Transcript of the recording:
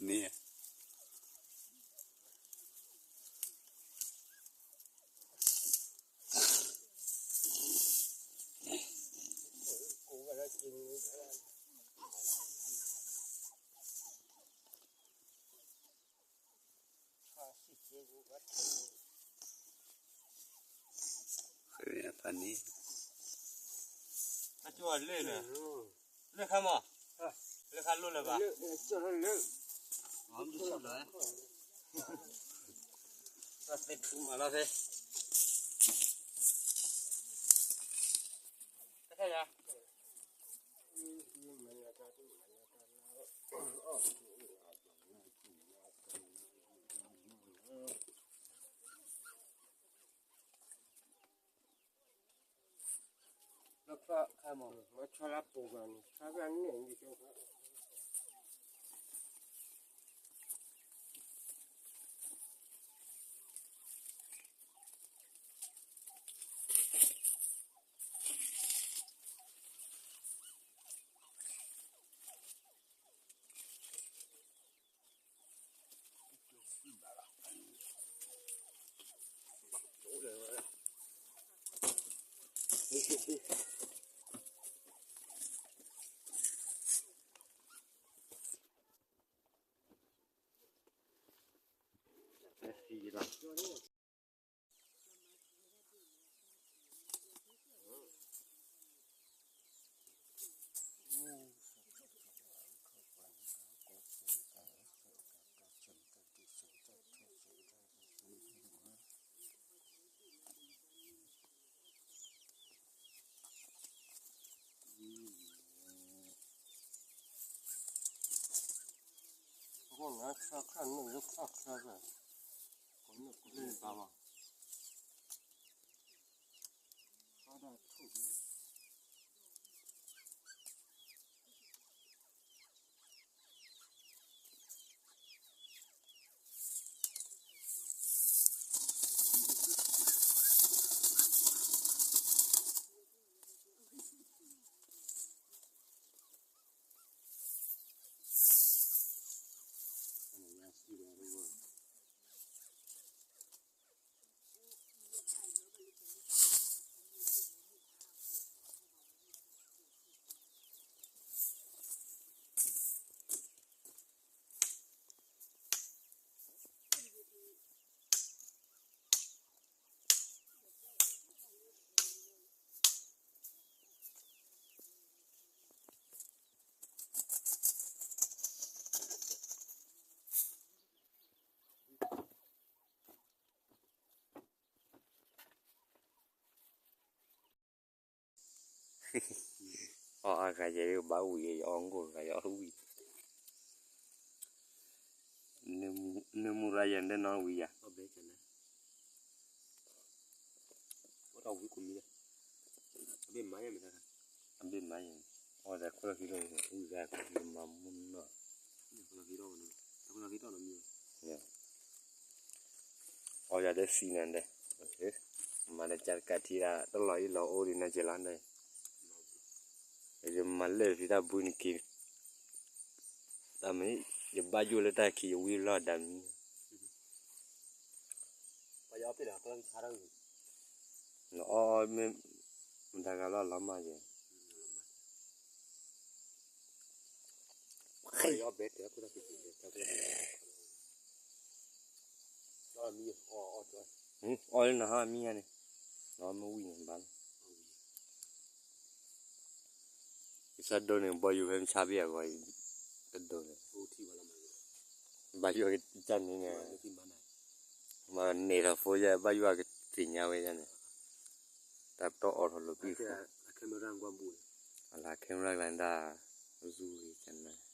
န့ၣ် ဖးန့ၣ် အကၠိလၢန့ၣ် လၢခါမး လၢခါလိၣ်လၢၤဘၣ် အမ့ၢ်လၢ သ့ၣ်ထူမၤလီၤဖဲ တခါယါ လၢခါမး မၤဆီလၢပူၤဘၣ်န့ၣ် ဆါဘၣ်န့ၣ် အဃိန့ၣ် ခါခါန့ၣ် ခါခါဘၣ် ကိးန့ၣ်ကိးန့ၣ်ဘၣ်ဘၣ် ခါဒၣ်ထူၣ်ဘၣ် အီၣ်အါဂၤယဲဘၣ်ဝံၤ ယအီၣ်ကိၢ်ဂၤယအီၣ်ဝံၤ နမူရၤယဲဒၣ်နီၣ်ဝံၤယၤ အဘ့ၣ်မၤယဲ အီၣ်တၢ်ခိၣ်လီၢ်ခံလီၢ် ဝံၤတၢ်ခိၣ်လီၢ်ခံလီၢ်မၤမူနီၣ် အီၣ်ယၤဒီးသံနၤဒဲး မၤလၢကၢ်တကးထံဒၣ် တလီၤအံၤလီၤအိၣ်ဒံးနၤက့လီၤဒဲး ယမၤလၢာ်ဖံတၢ်ဘုန့ၣ်က့ၤ တၢ်မ့ၢ် ယဘၣ်ယိၣ်လၢတၢ်ခံယဝံၤလီၢ်ဒၣ်မံၤ နအီၣ်အီၣ်မ့ၢ် မတၤဂၤလီၤလီၤမၢ်ယဲ အီၣ်လၢနဟါမံၤညါန့ၣ် နမ့ၢ်ဝံၤန့ၣ်ဘၣ်လီၤ ကစၢ်ဒိၣ်န့ၣ် ဘီယူၤဖဲမဆါဘ့ၣ်အဂီၢ်အံၤ တဒိၣ်န့ၣ် ဘၣ်ယိၣ်ကတၢ်န့ၣ်န့ၣ် မ့ၢ်န့ၣ်ထီၣ်ဖိယဲ ဘၣ်ယိၣ်အကသ့ၣ်ညါဝဲယဲန့ၣ် တၢ်တီအီၣ်ထီၣ်လိာ်ကွံာ်ဃီ အလၢ camera ကလၢဒၣ် ဇူဂ့ၤကနၣ်